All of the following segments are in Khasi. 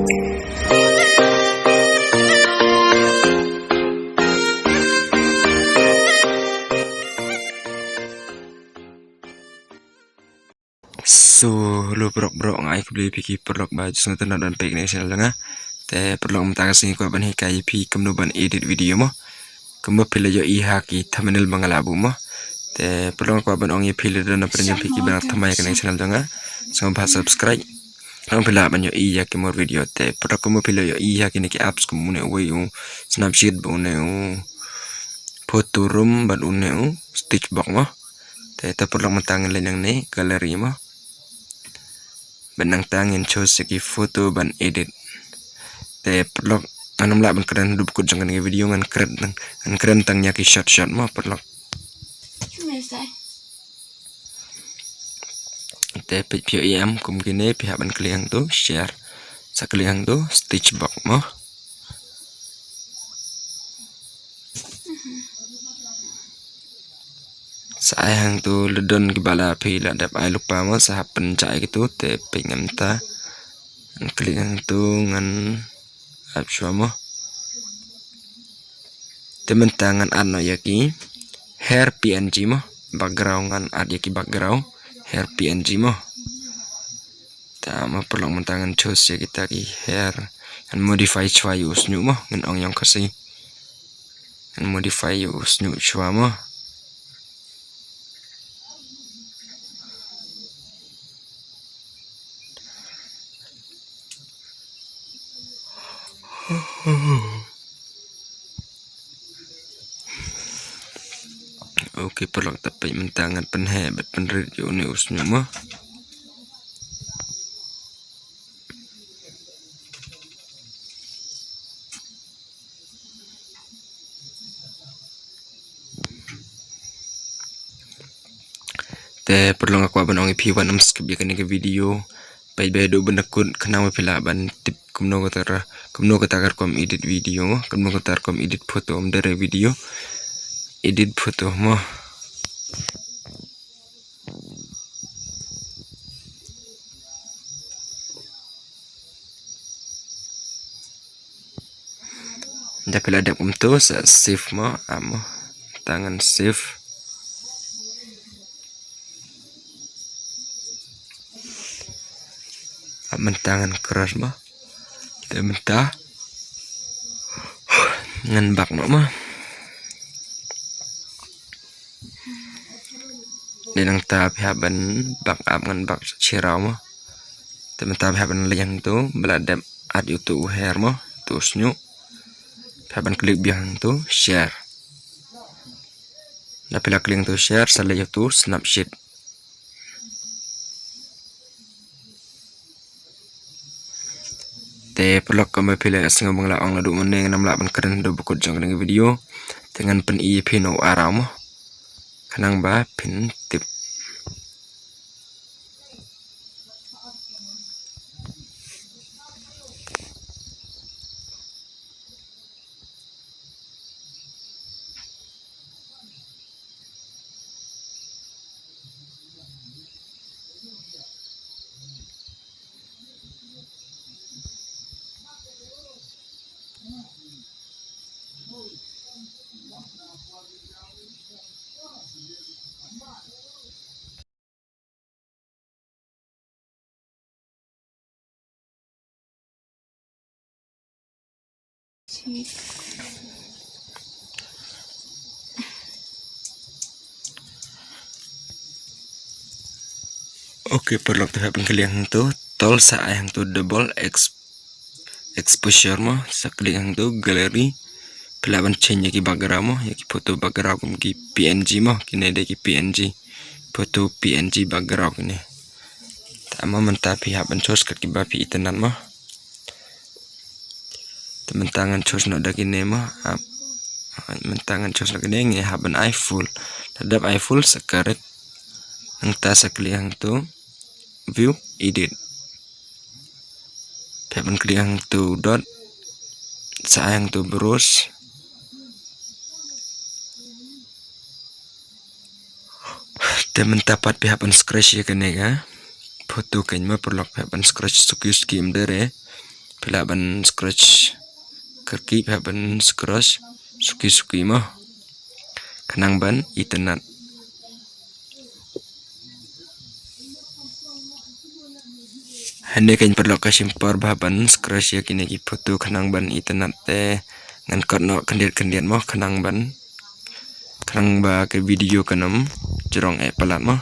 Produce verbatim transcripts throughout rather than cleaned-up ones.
So, hello paralok, paralok, nga ai khublei ïa phi ki paralok ba ju sngewtynnat ban peit ïa kane ka channel jong nga. Te paralok, mynta ka sngi kwah ban hikai ïa phi kumno ban edit video mo. Kumba phi la ïohi ha ki thumbnail ba nga la buh mo. Te paralok, kwah ban ong ïa phi lada don na pdeng jong phi kiba thymmai ïa kane ka channel jong nga, sngewbha subscribe. Khnang phi lah ban ïohi ïa ki more video. Te paralok, kumba phi la ïohi ha kine ki apps kum une uwei u Snapseed bad une u Photo Room bad une u Stitchbox mo. Te, te paralok, mynta ngin leit nangne gallery mo. Bad nangta ngin choose ïa ki photo ban edit. Te paralok, ngan ym lah ban kren haduh ba kut jong kane ka video, ngan kren, ngan kren tang ïa ki short short mo paralok. Te peit, phi ïohi em kum kine, phi hap ban klik hangto share. Sa klik hangto Stitchbox mo. Sa ai hangto, lada don kiba la, phi la dep ai lypa mo, sa hap pynjah ïa kito. Te peit, nga mynta ngan klik hangto, ngan ap shuwa mo. Te mynta ngan add noh ïa ki hair P N G mo. Background, ngan add ïa ki background hair P N G mo. Te mo paralok, mynta ngan choose ïa kita ki hair. Ngan modify shuwa ïa u shñiuh mo, ngan ong ïa u Khasi. Ngan modify ïa u shñiuh shuwa mo. Okay paralok, te peit, mynta ngan pynheh bad pynrit ïa une u shñiuh mo. Te paralok, nga kwah ban ong ïa phi, wat nym skip ïa kane ka video. Peit beit haduh ban da kut khnang ba phi lah ban tip kumno kata ka, kumno kata ka rukom edit video, kumno kata ka rukom edit photo, ym dei re video, edit photo mo. Da phi la dep kumto, sa save mo, ap mo. Mynta ngan save. Ap, mynta ngan close mo. Te mynta ngan back noh mo. Te nangta phi hap ban back up, ngan back shiraw mo. Te mynta phi hap ban leit hangto ba la dep add ïa uto u hair mo, uto u shñiuh. Phi hap ban klik biang hangto share. Da phi la klik hangto share, sa leit ïa uto Snapseed. Te paralok, kumba phi la sngew ba nga la ong naduh mynne, ngan ym lah ban kren haduh ba kut jong kane ka video. Te ngan pyni ïa phi na u araw mo, khnang ba phin tip. Okay paralok, te phi hap ban klik hangto tool, sa ai hangto double ex-, exposure mo, sa klik hangto gallery. Phi lah ban change ïa ki background mo, ïa ki photo background kum ki P N G mo, kine dei ki P N G. Photo P N G background kine. Te mo mynta phi hap ban choose kat kiba phi itynnad mo. Te mynta ngan choose noh da kine mo. Ap, mynta ngan choose noh kine, ngi hap ban ai full. Da dep ai full sa correct. Nangta sa klik hangto view edit. Phi hap ban klik hangto dot, sa ai hangto brush. Te mynta pat phi hap ban scratch ïa kane ka photo keiñ mo paralok, phi hap ban scratch suki suki, ym dei re Phi lah ban scratch kyrkieh, phi lah ban scratch suki suki mo, khnang ban itynnad. Hangne kein paralok, ka shim por bha ban scratch ïa kine ki photo khnang ban itynnad, te ngan kot noh khyndiat khyndiat mo, khnang ban, khnang ba ka video kan ym jrong eh palat mo.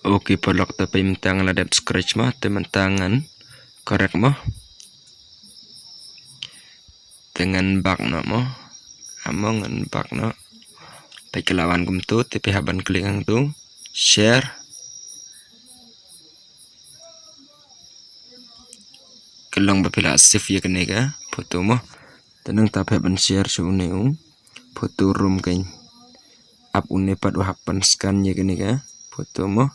Okay, paralok, te peit mynta nga la dep scratch mo, te mynta ngan correct mo. Te ngan back noh mo. Amo ngan back noh. Peit ka la wan kumtu, te phi hap ban click hangtu share. Ka long ba phi la save ïa kane ka photo mo. Te nangta phi hap ban share sha une u photo room keiñ. Ap une pat u hap ban scan ïa kane ka photo mo.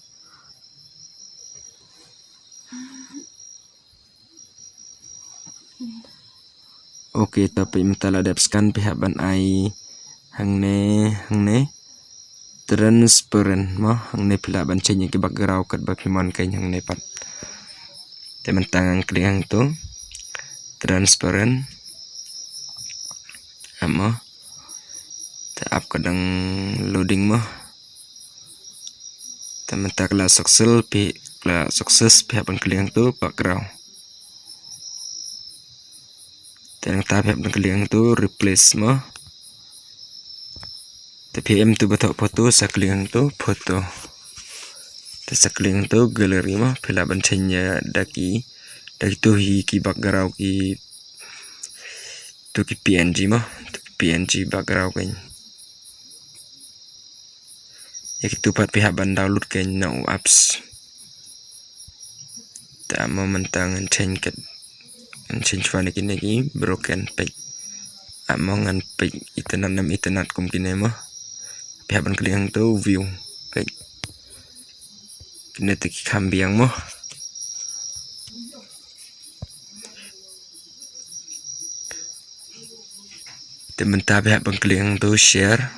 Okay, te peit mynta la dep scan, phi hap ban ai hangne, hangne transparent mo, hangne phi lah ban change ïa ki background katba phi mon keiñ hangne pat. Te mynta ngan click hangtu transparent. Amo. Te ap ka dang loading mo. Te mynta ka la success, phi, ka la success, phi hap ban click hangtu background. Te nangta phi hap ban click hangtu replace mo. Te phi em tu ba thoh photo, sa click hangtu photo. Te sa click hangtu gallery mo, phi lah ban change ïa da ki, da kitu hi ki background ki, tu ki P N G mo, tu ki P N G background keiñ. Ïa kitu pat phi hap ban download keiñ na u apps. Te amo mynta ngan change kat, ngan change shuwa na kine ki broken page. Amo ngan page itynnad nam itynnad kum kine mo. Phi hap ban click hangtu view page. Kine te ki kham biang mo. Te mynta phi hap ban click hangtu share.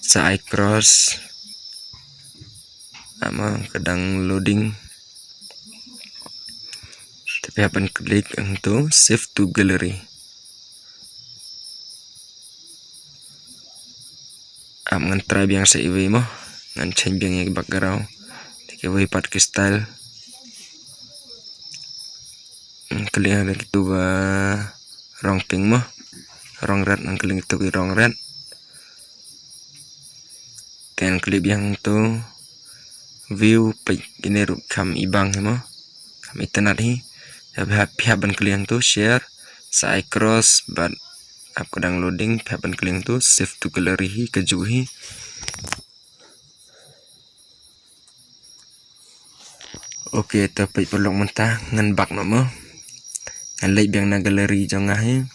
Sa ai cross. Amo ka dang loading. Te phi hap ban click hangtu save to gallery. Ap ngan try biang sa iwei mo. Ngan change biang ïa ki background. Te kiwei pat ki style. Ngan click ha kitu ba rong pink mo. Rong red, ngan click kitu ki rong red. Te ngan click biang tu view page, kine ruh kham ibang hi mo. Kham itynnad hi. Te phi hap, phi hap ban click hangtu share. Sa ai cross bad ap ka dang loading, phi hap ban click hangtu save to gallery hi, kajuh hi. Okay, te peit paralok mynta ngan back noh mo. Ngan leit biang na gallery jong nga hi.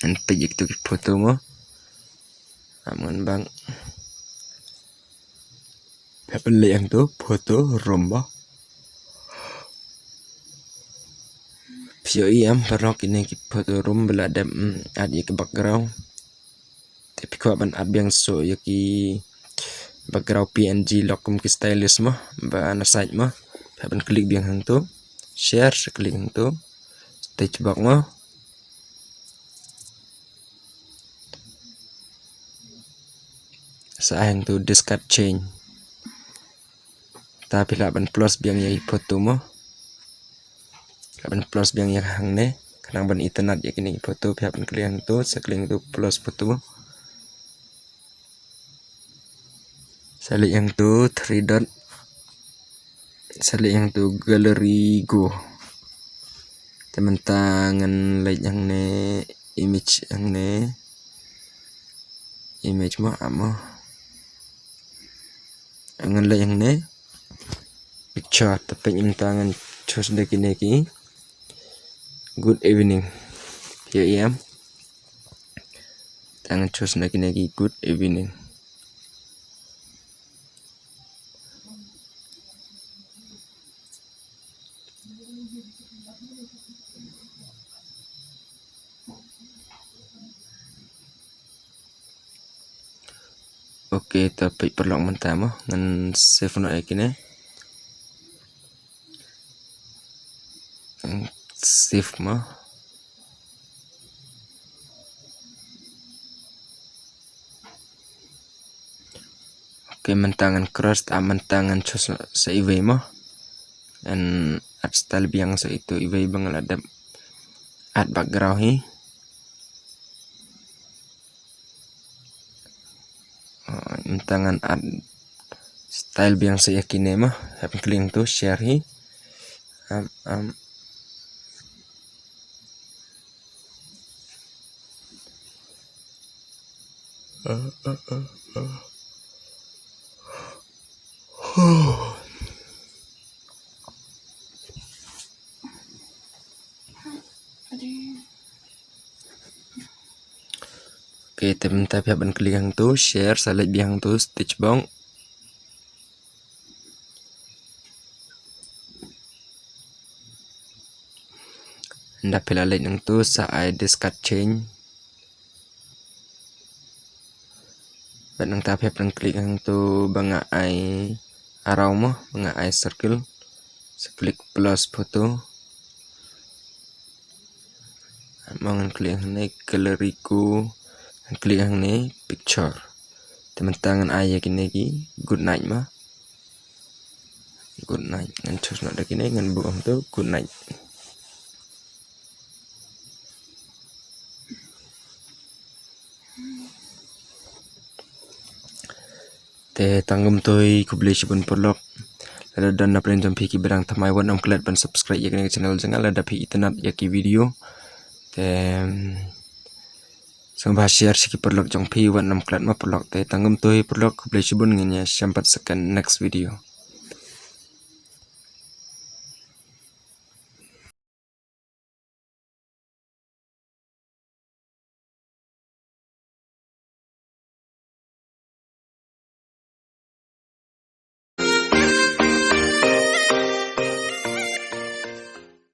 Ngan peit ïa kitu ki photo mo. Ap ngan back. Phi hap ban leit hangtu photo room mo. Phi ïohi em paralok, kine ki photo room ba la dep, mm, add ïa ki background. Te phi kwah ban add biang shuh ïa ki background P N G lok kum ki stylus mo, ba na side mo. Phi hap ban click biang hangtu share, sa click hangtu stage box mo. Sa ai hangtu discard change. Te phi lah ban plus biang ïa ki photo mo. Lah ban plus biang ïa hangne. Khnang ban itynnad ïa kine ki photo, phi hap ban click hangtu, sa click hangtu plus photo mo. Sa leit hangtu three dot. Sa leit hangtu gallery go. Te mynta ngan leit hangne image hangne. Image mo, ap mo. Ngan leit hangne picture, te peit mynta ngan choose da kine ki good evening. Phi ïohi em. Te ngan choose na kine ki good evening. Okay, te peit paralok mynta mo, ngan save noh ïa kine. Save mo. Okay, mynta ngan cross, te mynta ngan choose sa iwei mo. Ngan add style biang sa itu iwei ba nga la dep add background hi. Ah, mynta ngan add style biang sa ïa kine mo. Hap ban klik hangto share hi. Am, am. Okay, te mynta phi hap ban klik hangto share, sa leit biang hangto stitch box. Ynda phi la leit hangto sa ai discard chain. Bad nangta phi hap ban klik hangto ba nga ai arrow mo, ba nga ai circle. Sa klik plus photo. Mo ngan klik hangne gallery ko, ngan klik hangne picture. Te mynta ngan ai ïa kine ki good night mo. Good night. Ngan choose noh da kine, ngan buh hangto good night. Te tang kumto hi, khublei shibun paralok. Lada don na pdeng jong phi kiba dang thymmai, wat nym klet ban subscribe ïa kane ka channel jong nga lada phi itynnad ïa ki video. Te sngewbha share sha ki paralok jong phi, wat nym klet mo paralok. Te tang kumto hi paralok, khublei shibun, ngin ïashem pat sa ka next video.